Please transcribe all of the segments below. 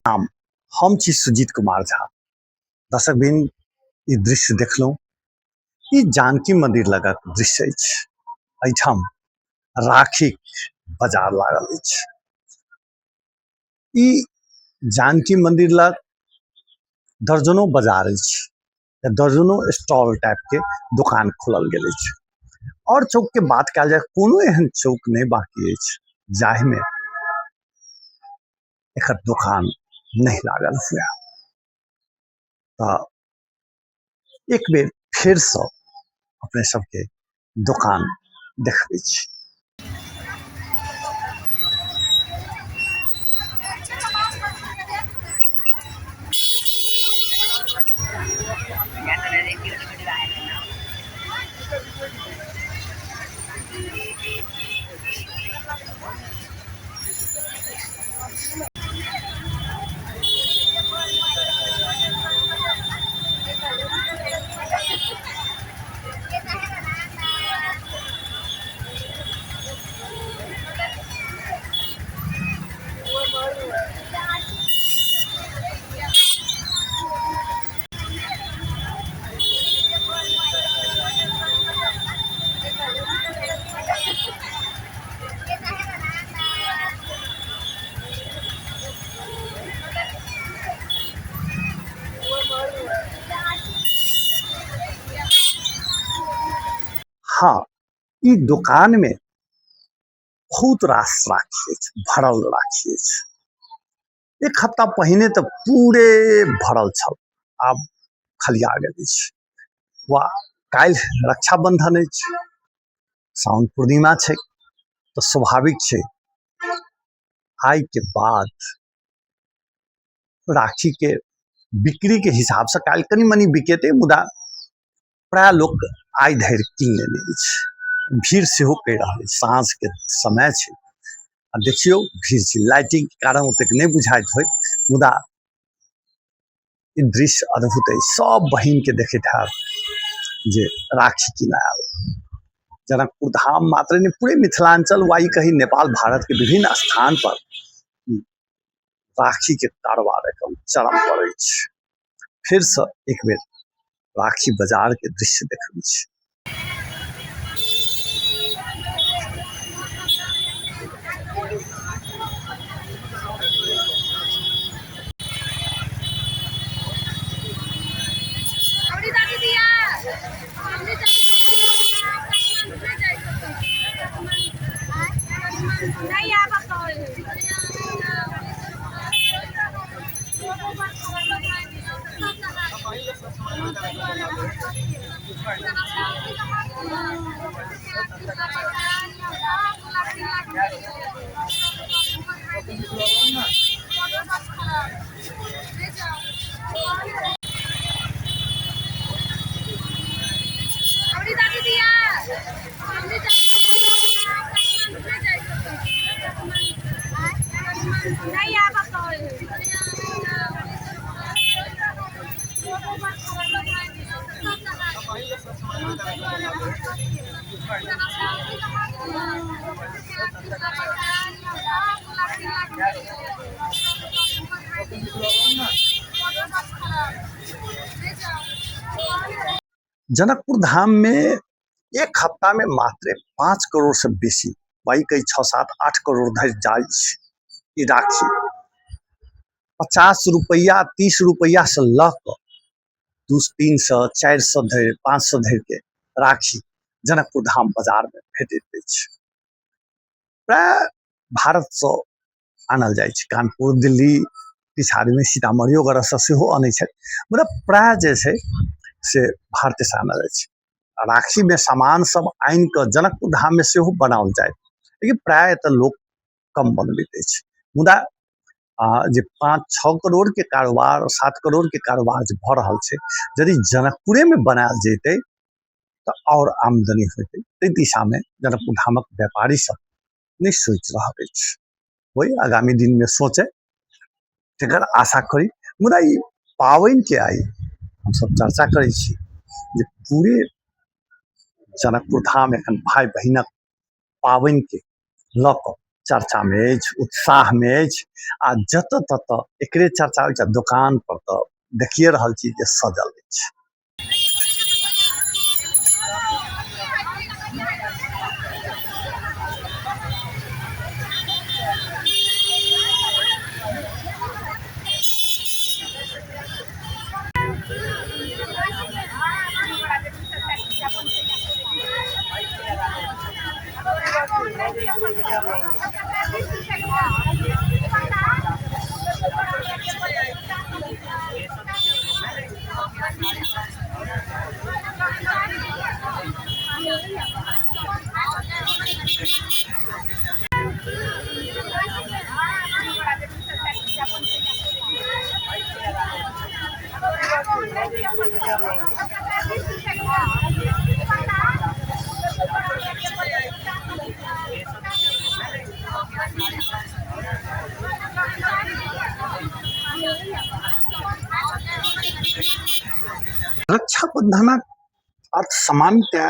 हम छी सुजीत कुमार झा। दर्शक बिन, ई दृश्य देखलहुँ, ई जानकी मंदिर लगक दृश्य अछि। एहिठाम राखीक बाजार लागल अछि। ई जानकी मंदिर लग दर्जनों बाजार अछि, दर्जनों स्टॉल टाइप के दुकान खोलल गेल अछि। और चौक के बात कयल जाय, कोनो एहन चौक नहि बाकी अछि जाहि में एकर दुकान नहि लागल हुए। तऽ एक बेर फेरसँ अपने सबके दुकान देखबै छी। हाँ, ई दुकान में बहुत रास राखी अछि, भरल राखी अछि। एक हफ्ता पहिने तऽ पूरे भरल छल, आब खलिया गेल अछि। वा काल्हि रक्षाबंधन अछि, सावन पूर्णिमा छै, तऽ स्वाभाविक छै आइ के बाद राखी के बिक्री के हिसाब से काल्हि कनि मनि बिकेतै, मुदा प्राय लोक आइ धरि कीन लेने अछि। भीड़ सेहो कहि रहल अछि। साँझ के समय छै आ देखियौ भीड़ छै, लाइटिंग के कारण ओतेक नहि बुझाइत होय, मुदा ई दृश्य अद्भुत अछि। सब बहिन के देखैत हैब जे राखी किनय आयल। जनकपुर धाम मात्र नहि, पूरे मिथिलांचल वा ई कही नेपाल भारत के विभिन्न स्थान पर राखी के कारोबार एकदम चरम पर अछि। फिर से एक बेर राखी बाजार के दृश्य देखबै छी। जनकपुर धाम में एक हफ्ता में मात्र 5 करोड़ से बेसी, वही कही 6 7 8 करोड़ धरि जाइ छै ई राखी। 50 रुपैआ 30 रुपैआ से लऽ कऽ 2 300 400 धरि 500 धरि के राखी जनकपुर धाम बाजार में भेटैत अछि। प्राय भारत से आनल जाइ छै, कानपुर दिल्ली किछु आदमी सीतामढ़ियो वगैरह से सेहो अनै छथि, मतलब प्राय जे छै से भारते से आनल जाइ छै। राखी में सामान सब आनि कऽ जनकपुर धाम में सेहो बनाओल जाय, लेकिन प्राय एतऽ लोक कम बनबैत अछि। मुदा जे 5-6 करोड़ के कारोबार, 7 करोड़ के कारोबार जे भऽ रहल छै, यदि जनकपुरे में बनायल जैतै तऽ आओर आमदनी होइतै। ताहि दिशा में जनकपुर धामक व्यापारी सब नहि सोचि रहल अछि, ओहि आगामी दिन में सोचै तकर आशा करी। मुदा ई पाबनि के आइ हमसब चर्चा करै छी जे पूरे जनकपुर धाम एखन भाय बहिनक पाबनि के लऽ कऽ चर्चामे अछि, उत्साहमे अछि आ जतऽ ततऽ एकरे चर्चा होइ छै। दोकान पर तऽ देखिए रहल छी जे सजल अछि। रक्षाबंधनक अर्थ सामान्यतया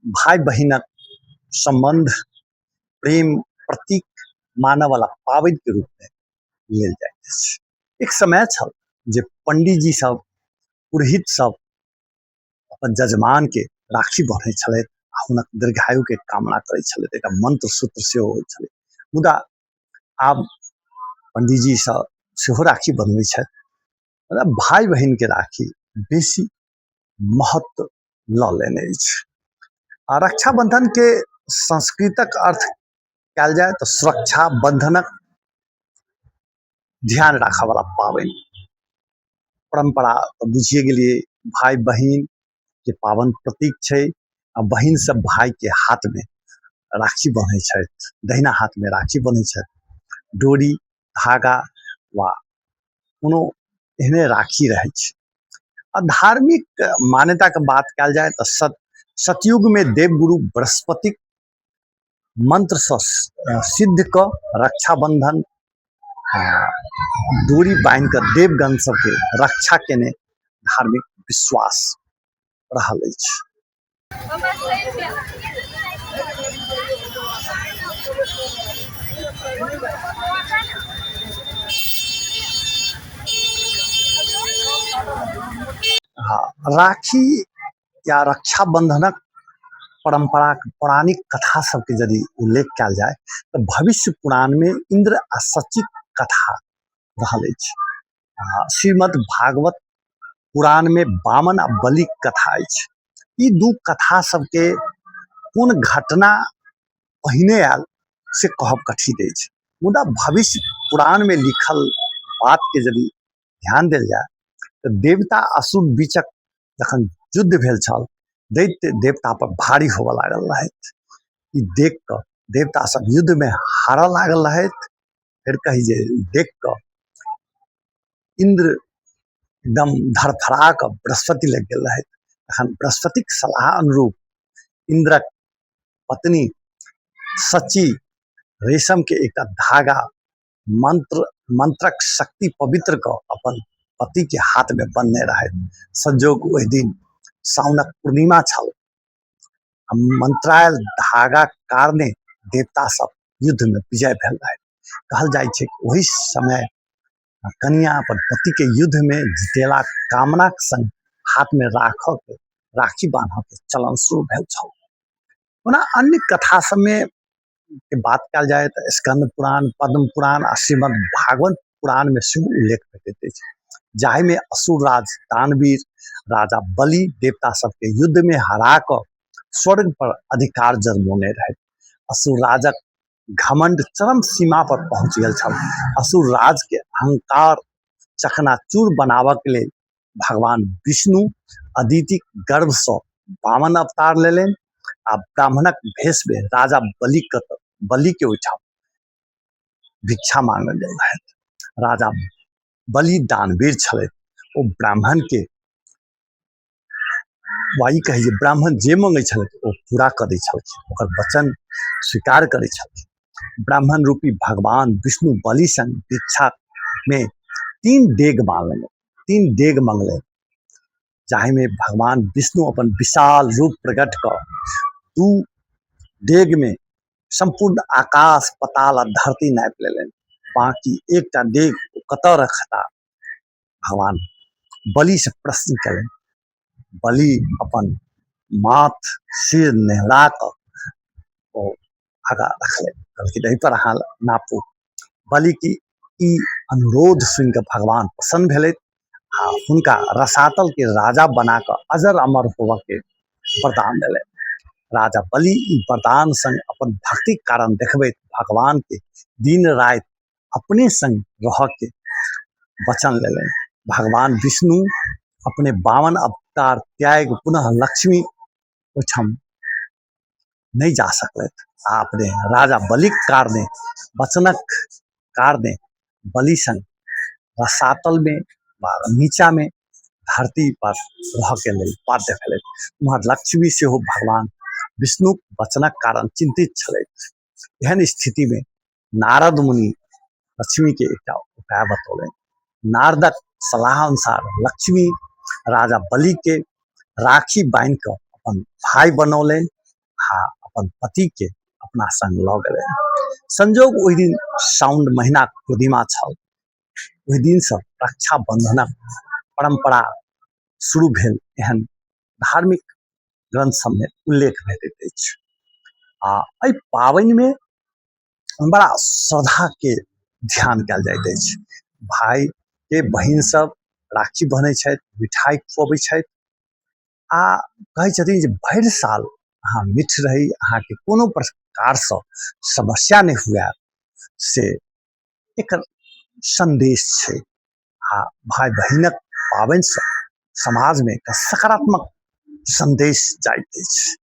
भाई बहिनक सम्बन्ध, प्रेम प्रतीक मानऽ वाला पाबनि के रूप में लेल जाइत अछि। एक समय छल जे पंडीजी सब, पुरोहित सब अपन जजमान के राखी बन्है छलथि आ हुनक दीर्घायु के कामना करै छलथि। एकटा मंत्र सूत्र सेहो होइ छलै। मुदा आब पंडीजी सब सेहो राखी बन्हबै छथि, मुदा भाय बहिन के राखी बेसी महत्व लऽ लेने अछि। आ रक्षाबंधन के संस्कृतक अर्थ कयल जाय तऽ सुरक्षा बंधनक ध्यान राखऽ वाला पाबनि। परम्परा तऽ बुझिए गेलियै, भाय बहिन के पावन प्रतीक छै आ बहिन सब भाय के हाथ में राखी बन्है छथि, दहिना हाथ में राखी बन्है छथि। डोरी, धागा वा कोनो एहने राखी रहै छै। आ धार्मिक मान्यताके बात कयल जाय तऽ सतयुगमे देवगुरु बृहस्पतिक मंत्रसँ सिद्ध कऽ रक्षाबंधन डोरी बान्हि कऽ देवगण सबके रक्षा केने धार्मिक विश्वास रहल अछि। हँ, राखी या रक्षाबंधनक परम्पराक पौराणिक कथा सबके यदि उल्लेख कयल जाय तऽ भविष्य पुराणमे इन्द्र आ शचीक कथा रहल अछि। श्रीमद् भागवत पुराणमे वामन आ बलिक कथा अछि। ई दू कथा सबके कोन घटना पहिने आयल से कहब कठिन अछि, मुदा भविष्य पुराणमे लिखल बातके यदि ध्यान देल जाय तऽ देवता असुर बीचक जखन युद्ध भेल छल, दैत्य देवता पर भारी होबऽ लागल रहथि। ई देख कऽ देवता सब युद्धमे हारऽ लागल रहथि। फेर कही जे देख कऽ इन्द्र एकदम धड़फड़ा कऽ बृहस्पति लग गेल रहथि। तखन बृहस्पतिक सलाह अनुरूप इन्द्रक पत्नी शची रेशम के एकटा धागा मंत्रक शक्ति पवित्र कऽ अपन पति के हाथ में बन्हने रहथि। संजोग ओहि दिन साउनक पूर्णिमा छल आ मंत्रायल धागा कारणे देवता सब युद्ध में विजय भेल रहथि। कहल जाइ छै ओहि समय कनिया अपन पति के युद्ध में जीतेलाक कामनाक संग हाथ में राखऽ के राखी बान्हऽ के चलन शुरू भेल छल। ओना अन्य कथा सबमे के बात कयल जाय तऽ स्कंद पुराण, पद्म पुराण आ श्रीमद् भागवत पुराण मे सेहो उल्लेख भेटैत अछि, जाहिमे असुर राज दानवीर राजा बलि देवता सबके युद्ध मे हरा कऽ स्वर्ग पर अधिकार जन्मौने रहथि। असुर राजक घमंड चरम सीमा पर पहुंच गेल छल। असुर राज के अहंकार चकनाचूर बनाबऽ के लेल भगवान विष्णु अदितिक गर्भ सँ वामन अवतार लेलनि आ ब्राह्मणक भेष में राजा बलि के ओहिठाम भिक्षा मांगल गेल रहथि। राजा बलि दानवीर छलथि। ओ ब्राह्मण के वा ई कही जे ब्राह्मण जे मंगै छलथि ओ पूरा कऽ दै छलखिन, ओकर वचन स्वीकार करै छलखिन। ब्राह्मण रूपी भगवान विष्णु बलि संग भिक्षा में 3 डेग मांगलनि, 3 डेग मंगलनि, जाहिमे भगवान विष्णु अपन विशाल रूप प्रकट कऽ 2 डेग में सम्पूर्ण आकाश पताल आ धरती नापि लेलनि, बाँकी एकटा डेग ओ कतऽ रखता? भगवान बलिसँ प्रश्न केलनि। बलि अपन माथ सिर नेहरा कऽ ओ आगाँ रखलनि, कहलखिन एहिपर अहाँ नापू। बलिके ई अनुरोध सुनि कऽ भगवान प्रसन्न भेलथि आ हुनका रसातल के राजा बना कऽ अजर अमर होबऽ के वरदान देलनि। राजा बलि ई वरदान संग अपन भक्तिक कारण देखबैत भगवान के दिन राति अपने संग रहऽ के वचन लेलनि। भगवान विष्णु अपने 52 अवतार त्याग पुनः लक्ष्मी ओहिठाम नहि जा सकलथि आ अपने राजा बलिक कारणे, वचनक कारणे बलि संग रसातलमे वा नीचामे धरती पर रहऽके लेल बाध्य भेलथि। उम्हर लक्ष्मी सेहो भगवान विष्णुक वचनक कारण चिन्तित छलथि। एहन स्थितिमे नारद मुनि लक्ष्मीके एकटा उपाय बतौलनि। नारदक सलाह अनुसार लक्ष्मी राजा बलिके राखी बान्हि कऽ अपन भाय बनौलनि आ अपन पतिके अपना संग लऽ गेलनि। संजोग ओहि दिन साउन महीनाक पूर्णिमा छल। ओहि दिनसँ रक्षाबंधनक परम्परा शुरू भेल, एहन धार्मिक ग्रंथ सबमे उल्लेख भेटैत अछि। आ एहि पाबनिमे बड़ा श्रद्धाके ध्यान कयल जाइत अछि। भाइके बहिन सब राखी बन्है छथि, मिठाइ खुअबै छथि आ कहै छथिन जे भरि साल अहाँ मिठ रही, अहाँके कोनो प्रकारसँ समस्या नहि हुए, से एकर सन्देश छै। आ भाइ बहिनक पाबनिसँ समाजमे एकटा सकारात्मक सन्देश जाइत अछि।